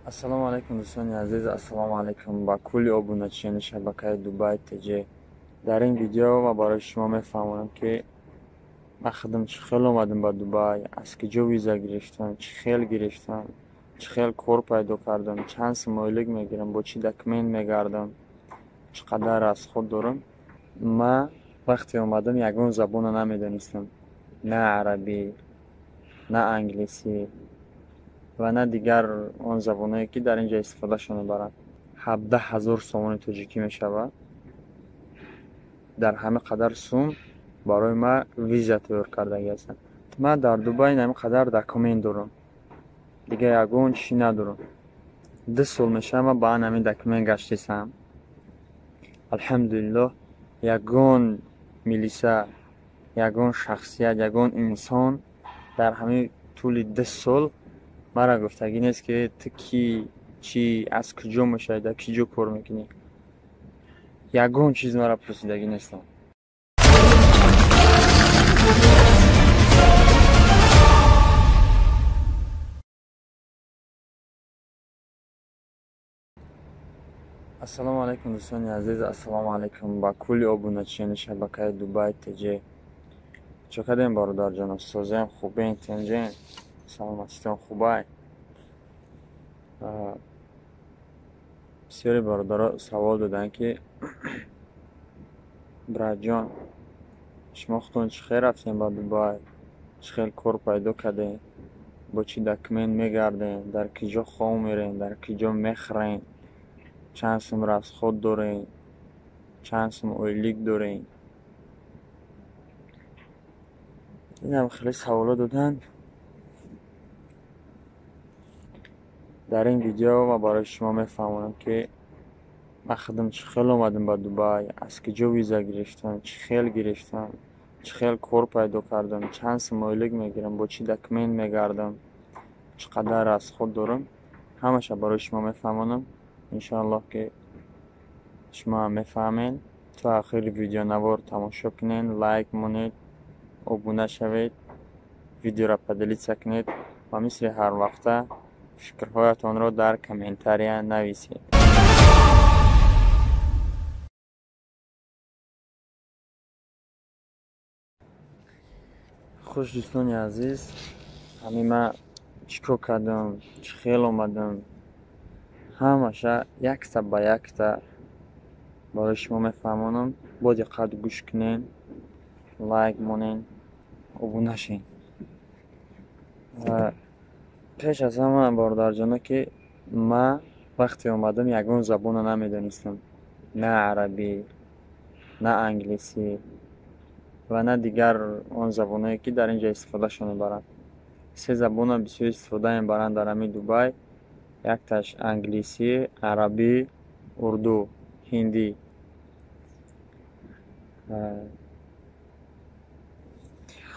Ассалому алайкум, дӯстони азиз, ассалому алайкум ба кулли обуначиёни шабакаи Дубай ТЖ. Дар ин видео ма барои шумо мефаҳмонам, ки ман худам чӣ хел омадам ба Дубай, аз куҷо виза гирифтам, чӣ хел гирифтам, чӣ хел кор пайдо кардам, чанд сум ойлик мегирам, бо чӣ документ мегардам, чӣ қадар расход дорам. Ман вақте омадам ягон забонро намедонистам, на арабӣ, на англисӣ ва на дигар он забонҳое, ки дар ин ҷо истифодашон мебаранд. 17 000 сомони тоҷикӣ мешавад. Дар ҳамин қадар сум барои ман виза тайёр кардагӣ ҳастанд. Ман дар Дубай ин ҳамин қадар документ дорам, дигар ягон чӣ надорам. 2 сол мешавад, ман ба ан ҳамин документ гаштисам. Алҳамдулиллоҳ, ягон милиса, ягон шахсият, ягон инсон дар ҳамин тӯли 2 сол мара гуфтагӣ нест, ки ту кӣ, чӣ, аз куҷо мешавӣ, дар кӣ ҷо кор мекунӣ. Ягон чиз мара пурсидагӣ нестам. Ассалому алайкум, дӯстони азиз, ассалому алайкум ба кулли обуначиёни шабакаи Дубай ТЖ. Чӣ кардем, бародарҷоно? Созем, хубен, тинҷен, саломатитон хубай? Бисёри бародаро савол доданд, ки братҷон, шумо худтон чӣ хел рафтем ба Дубай, чӣ хел кор пайдо кардем, бо чӣ документ мегардем, дар кӣ ҷо хоб мерем, дар кӣ ҷо мехӯрем, чанд сум расход дорем, чанд сум ойлик дорем. Инам хеле саволо доданд. Дар ин видео ма барои шумо мефаҳмонам, ки ман худам чӣ хел омадам ба Дубай, аз куҷо виза гирифтам, чӣ хел гирифтам, чӣ хел кор пайдо кардам, чанд сум ойлик мегирам, бо чӣ документ мегардам, чӣ қадар расход дорам. Ҳамаша барои шумо мефаҳмонам. Иншоаллоҳ, ки шумо ҳам мефаҳмед. То охири видеонавор тамошо кунед, лайк монед, обуна шавед, видеоро поделиться кунед ва мисли ҳарвақта фикрҳоятонро дар комментария нависед. Хуш, дӯстони азиз, ҳамин ман чӣ кор кардам, чӣ хел омадам, ҳамаша якта ба якта барои шумо мефаҳмонам. Бо диққат гӯш кунед, лайк монед, обуна шед. Пеш аз ҳама, бародарҷоно, ки ман вақте омадам ягон забонро намедонистам, на арабӣ, на англисӣ ва на дигар он забонҳое, ки дар ин ҷо истифодашон мебаранд. Се забонро бисёр истифода мебаранд дар ҳамин Дубай: якташ англисӣ, арабӣ, урду, ҳиндӣ.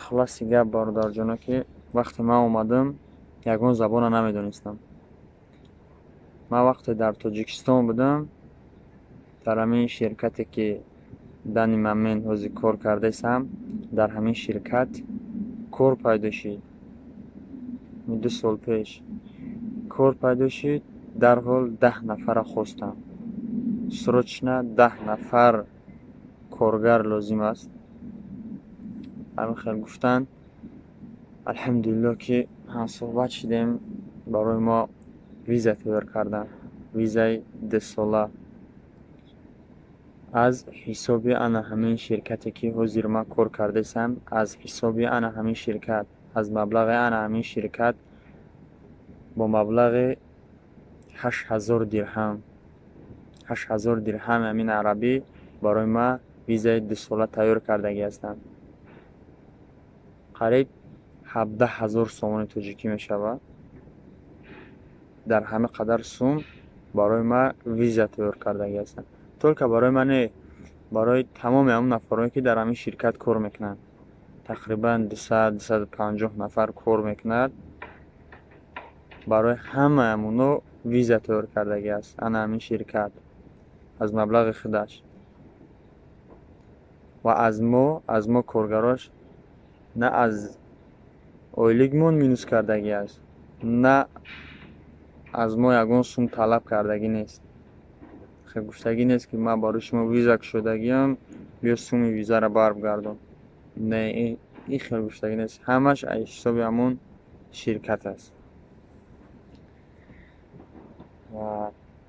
Хулоси гап, бародарҷоно, ки вақте ман омадам ягон забонро намедонистам. Ман вақте дар Тоҷикистон будам, дар ҳамин ширкате, ки данный момент ҳозир кор кардаистам, дар ҳамин ширкат кор пайдо шид. 2 сол пеш кор пайдо шид, дарҳол 10 нафарро хостам. Срочно 10 нафар коргар лозим аст, ҳамин хел гуфтанд. Алҳамдулиллоҳ, ки ҳамсӯҳбат шудем, барои мо виза тайёр карданд, визаи дусола аз ҳисоби ана ҳамин ширкате, ки ҳозир ман кор кардаистам, аз ҳисоби ана ҳамин ширкат, аз маблағи ана ҳамин ширкат, бо маблағи 8000 дирҳам, 8000 дирҳами ҳамин арабӣ барои ман визаи дусола тайёр кардагӣ ҳастанд. Қариб 17 000 сомони тоҷикӣ мешавад. Дар ҳамин қадар сум барои ман виза тайёр кардагӣ ҳастанд. Только барои ман не, барои тамоми ҳамон нафарое, ки дар ҳамин ширкат кор мекунанд. Тақрибан 200, 250 нафар кор мекунад. Барои ҳамаи ҳамоно виза тайёр кардагӣ аст ана ҳамин ширкат аз маблағи худаш ва аз мо коргарош на аз ойликмон минус кардагӣ аст, на Аз мо ягон сум талаб кардагӣ нест. Гуфтагӣ нест, ки ман барои шумо виза кушодагиам, биё суми визаро баргардон. Не, ин хел гуфтагӣ нест. Ҳамаш аз ҳисоби ҳамон ширкат аст.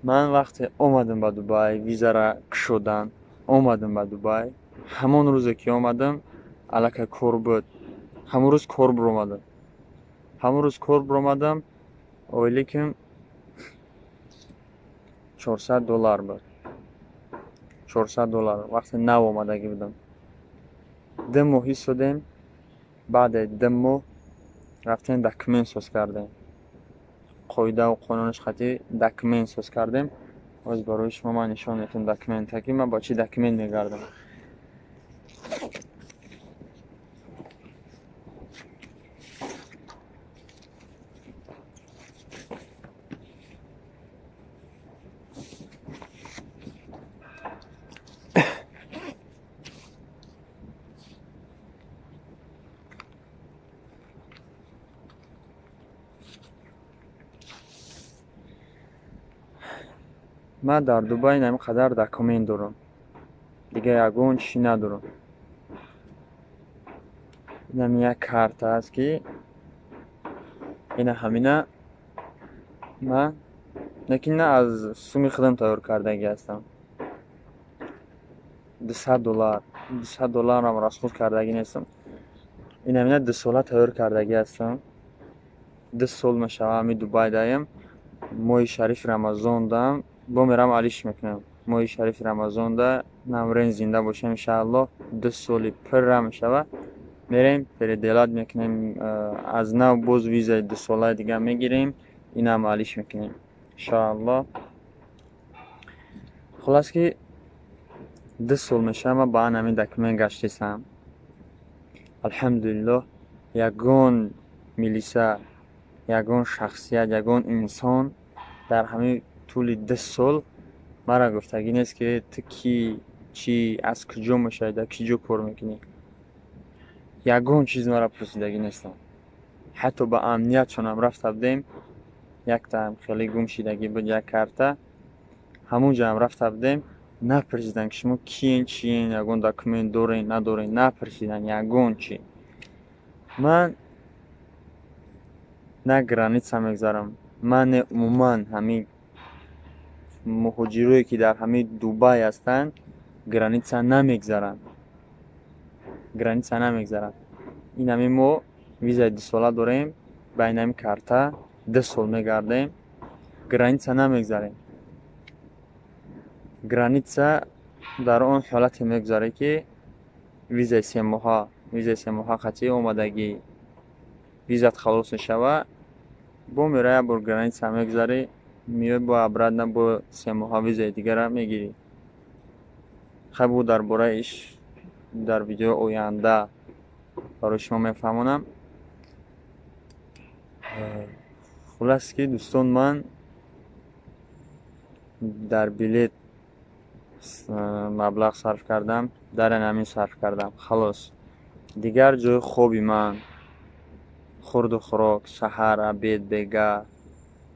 Ман вақте омадам ба Дубай, визара кушодан, омадам ба Дубай, ҳамон рӯзе ки омадам, аллакай кор буд. Ҳамон рӯз кор биромадам. Ҳамон рӯз кор биромадам, ойликим $400 буд. $400 вақте нав омадагӣ будам. 2 моҳ истодем, баъде 2 моҳ рафтем документ соз кардем. Қоидаву қонунаш қатъи документ соз кардем. Ҳозир барои шумо ман нишон медиҳам документа, ки ман ба чӣ документ мегардам. Ман дар Дубай ин қадар документ дорам. Дигар ягон чӣ надорам. Инам як карта аст, ки ина ҳамина ман лекин на аз суми худам тайёр кардагӣ ҳастам. $200, $200 расход кардагӣ нестам. Ин ҳамина 2 сола тайёр кардагӣ ҳастам. 2 сол мешава ҳамин Дубай даем. Моҳи шарифи Рамазон дам бо мерам алиш мекунам. Моҳи шарифи Рамазон да намрен зинда бошем иншааллоҳ. 2 соли пурра мешава. Мерем переделат мекунем, аз нав боз визаи 2 солаи дига мегирем, инам алиш мекунем иншааллоҳ. Хулас ки 2 сол мешава ман ба ҳамин документ гаштисам. Алҳамдулиллоҳ, ягон милиса, ягон шахсият, ягон инсон дар ҳамин тӯли 2 сол мара гуфтагӣ нест, ки ту кӣ, чӣ, аз куҷо мешавӣ, дар куҷо кор мекунӣ. Ягон чиз мара пурсидагӣ нестам. Ҳатто ба амниятшонам рафта будем, яктаам хеле гум шидагӣ буд, як карта. Ҳамон ҷоам рафта будем, напурсиданд, ки шумо киен, чиен, ягон документ дорен, надорен, напурсиданд ягон чӣ. Ман на граница мегзарам, ман не умуман ҳамин муҳоҷирое, ки дар ҳамин Дубай ҳастанд, граница намегзаранд. Граница намегзаранд. Ин ҳамин мо визаи 2 сола дорем, ба ин ҳамин карта 2 сол мегардем, граница намегзарем. Граница дар он ҳолате мегузарад, ки визаи 3 моҳа, визаи 3 моҳа қатъи омадагӣ, визат халос мешава, бо мера як бор граница мегузарӣ, меои бо обратно бо 3 моҳа визаи дигара мегирӣ. Хай бо дар бораи иш дар видеои оянда барои шумо мефаҳмонам. Хулас ки дӯстон, ман дар билет маблағ сарф кардам, дар ҳамин сарф кардам, халос. Дигар ҷои хоби ман, хурду хӯрок, саҳар, обед, бега,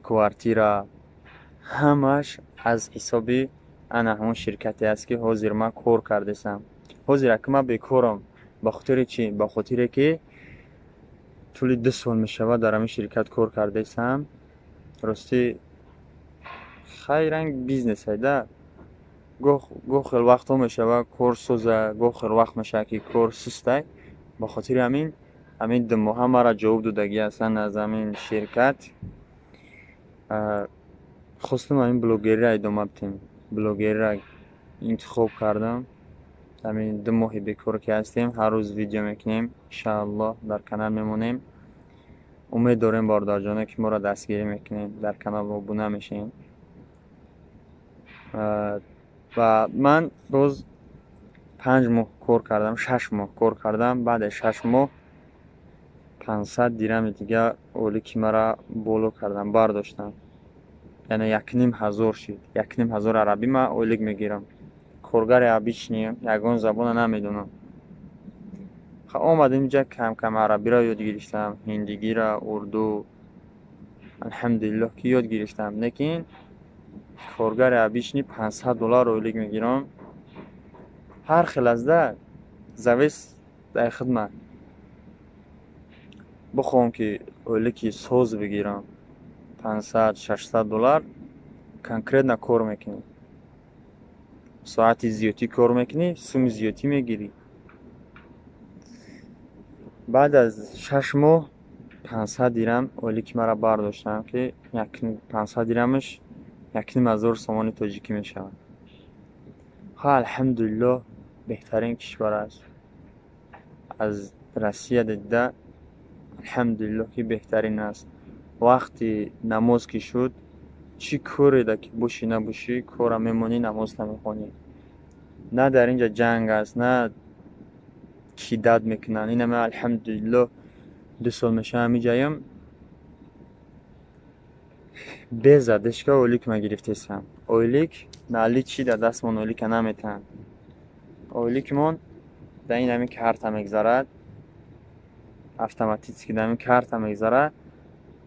квартира, ҳамаш аз ҳисоби ана ҳамон ширкате аст, ки ҳозир ман кор кардесам. Ҳозир ака ман бекорам. Ба хотири чӣ? Ба хотире ки тӯли 2 сол мешавад дар ҳамин ширкат кор кардесам. Ростӣ хай ранг бизнес айда. Гоҳ хел вақтҳо мешава кор соза, гоҳ хел вақт мешава ки кор сустай. Ба хотири ҳамин, ҳамин 2 моҳа маро ҷавоб додагӣ ҳастанд аз ҳамин ширкат. Хостам ҳамин блогерира идома бидиҳем. Блогерира интихоб кардам. Ҳамин 2 моҳи бекор ки ҳастем, ҳар рӯз видео мекунем, иншааллоҳ дар канал мемонем. Умед дорем бародарҷоно, ки моро дастгирӣ мекунем, дар канал обуна мешавем. Ва ман боз 5 моҳ кор кардам, 6 моҳ кор кардам. Баъди 6 моҳ 500 дирами дига олики мара боло кардам, бардоштам. Яъне як ним ҳазор шид. Як ним ҳазор арабӣ ман ойлик мегирам. Коргари обычный, ягон забона намедонам. Омадем инҷа кам-кам арабиро ёд гирифтам, ҳиндигиро, урду. Алҳамдулиллоҳ, ки ёд гирифтам. Лекин коргари обычный 500 доллар ойлик мегирам. Ҳар хел азда зависит дар хидмат. Бихоҳам, ки ойлики соз бигирам, 500, 600 доллар, конкретно кор мекунӣ, соати зиёдтӣ кор мекунӣ, суми зиёдтӣ мегирӣ. Баъд аз 6 моҳ 500 дирам ойлики маро бардоштам, ки 500 дирамаш 1500 сомони тоҷикӣ мешавад. Ха, алҳамдулиллоҳ, беҳтарин кишвар аст аз Россия дида. Алҳамдулиллоҳ, ки беҳтарин аст. Вақти намоз ки шуд, чӣ кореда ки бошӣ, набошӣ, кора мемонӣ, намоз намехонӣ. На дар ин ҷа ҷанг аст, на кидать мекунанд. Инама, алҳамдулиллоҳ, 2 сол мешавам ҳамиҷаям, без задержка ойлик ма гирифтесам. Ойлик наличный дар дастмон ойлика наметаҳанд. Ойликмон дар ин ҳамин карта мегзарад, автоматически дар ҳамин карта мегзарад.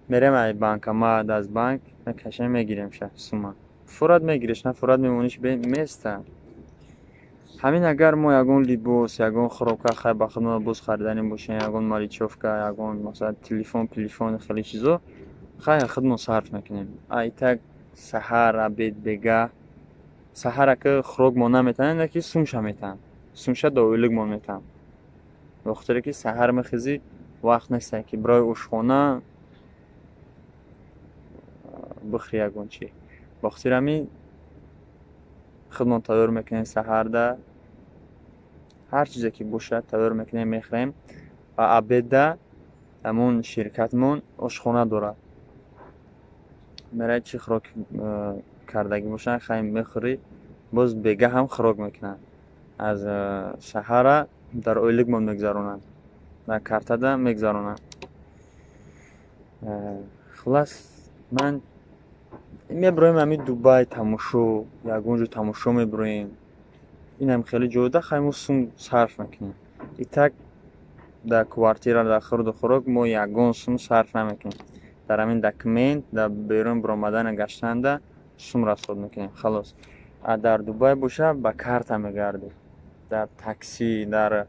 Мерем ай банкомат, аз банк мекашем, мегирем ша сума. Фурат мегириш, на фурат мемониш, места. Ҳамин агар мо ягон либос, ягон хӯрока, хай, ба худмон боз хариданӣ бошем, ягон мелочёвка, ягон, масалан, телефон, пилифон, хеле чизо, хай, худмон сарф мекунем. Ай так саҳар, обед, бегаҳ. Саҳар ака хӯрокмон наметаҳанд, ки сумша метаҳанд, сумша до ойликмон метаҳанд, ба хотире ки саҳар мехезӣ, вақт нестае, ки барои ошхона бихӯри ягон чи. Ба хотири ҳамин худмон тайёр мекунем. Саҳарда ҳар чизе ки бошад, тайёр мекунем, мехӯрем. Ва обедда ҳамон ширкатмон ошхона дорад. Меравӣ, чӣ хӯрок кардагӣ бошанд, хай, мехӯрӣ. Боз бегаҳ ҳам хӯрок мекунанд. Аз саҳара дар ойликмон мегзаронанд, дар картада мегзаронанд. Хуллас, ман мебироем ҳамин Дубай тамошо, ягон ҷо тамошо мебироем, инам хеле ҷода, хай, мо сум сарф мекунем. И так дар квартира, дар хӯрду хӯрок мо ягон сум сарф намекунем. Дар ҳамин документ, дар берун баромадана, гаштанда сум расход мекунем, халос. А дар Дубай боша, ба карта мегардӣ, дар такси, дар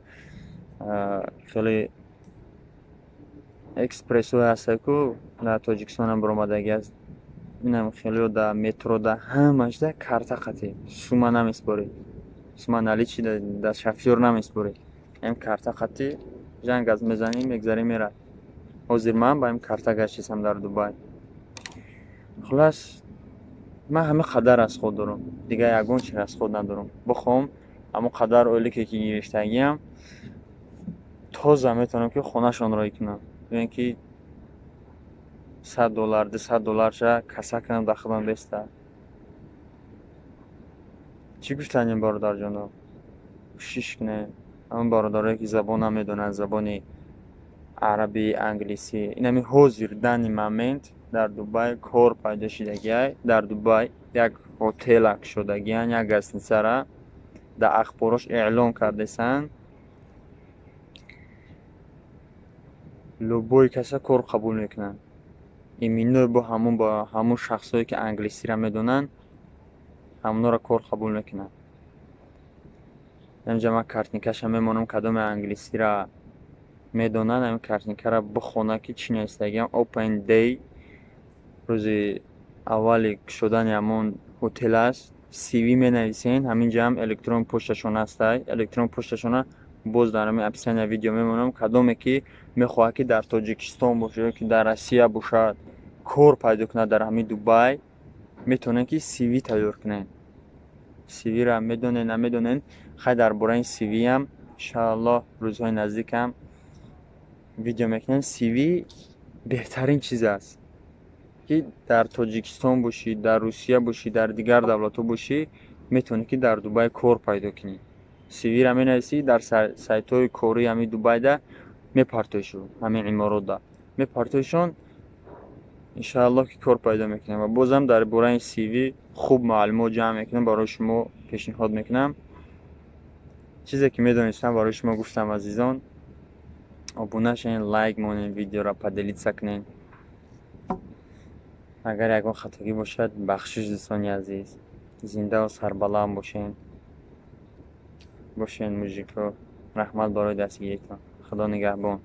хеле экспрессҳое ҳастанд ку, дар Тоҷикистонам баромадагӣ аст, инам хелео, дар метро, дар ҳамашда карта қатӣ сума намеспорӣ, сума наличный дар шофёр намеспорӣ, ҳам карта қатӣ ҷанг аз мезанӣ, мегзарӣ, меравӣ. Ҳозир ман ба ҳам карта гаштисам дар Дубай. Хуллас, ман ҳама қадар расход дорам, дигар ягон чи расход надорам. Бихоҳам, ҳамон қадар ойлике ки гирифтагиам, тоза метавонам, ки хонашонро кунам, ё ин ки 100 доллар, 200 долларша каса кунам, дар худам беста. Чӣ гуфтанем, бародарҷоно? Кӯшиш кунем. Ҳамон бародарое, ки забон намедонанд, забони арабӣ, англисӣ, инами ҳозир данный момент дар Дубай кор пайдо шидагиай. Дар Дубай як ҳотела кушодагиян, як гостиницара дар ахборош эълон кардесанд. Любой каса кор қабул мекунанд, именно бо ҳамон, бо ҳамон шахсое, ки англисиро медонанд, ҳамонҳоро кор қабул мекунанд. Инҷа ман картинкаша мемонам. Кадоме англисиро медонанд, ҳамин картинкаро бихонад, ки чӣ нависагиам. Open day, рӯзи аввали кушодани ҳамон ҳотел аст. CV менависен, ҳаминҷаам электрон почташон ҳастай. Электрон почташона боз дар ҳамин описания видео мемонам. Кадоме ки мехоҳад, ки дар Тоҷикистон бошад ё ки дар Россия бошад, кор пайдо кунад дар ҳамин Дубай, метавонед, ки CV тайёр кунед. CV-ра медонед, намедонед, хай, дар бораи ин CV-ам, иншааллоҳ, рӯзҳои наздикам видео мекунем. CV беҳтарин чиз аст, ки дар Тоҷикистон бошӣ, дар Русия бошӣ, дар дигар давлатҳо бошӣ, метавонӣ, ки дар Дубай кор пайдо кунӣ. CV-ра менависӣ, дар сайтҳои кории ҳамин Дубайда мепартоишу, ҳамин иморотда мепартоишон, иншааллоҳ, ки кор пайдо мекунем. Ва бозам дар бораи CV хуб маълумот ҷамъ мекунам, барои шумо пешниҳод мекунам. Чизе ки медонистам, барои шумо гуфтам. Азизон, обуна шавед, лайк монед, видеоро поделиться кунед. Агар ягон хатогӣ бошад, бахшиш, дӯстони азиз. Зиндаву сарбаланд бошен. Бошен, мужико. Раҳмат барои дастгиритон. Худо нигаҳбон.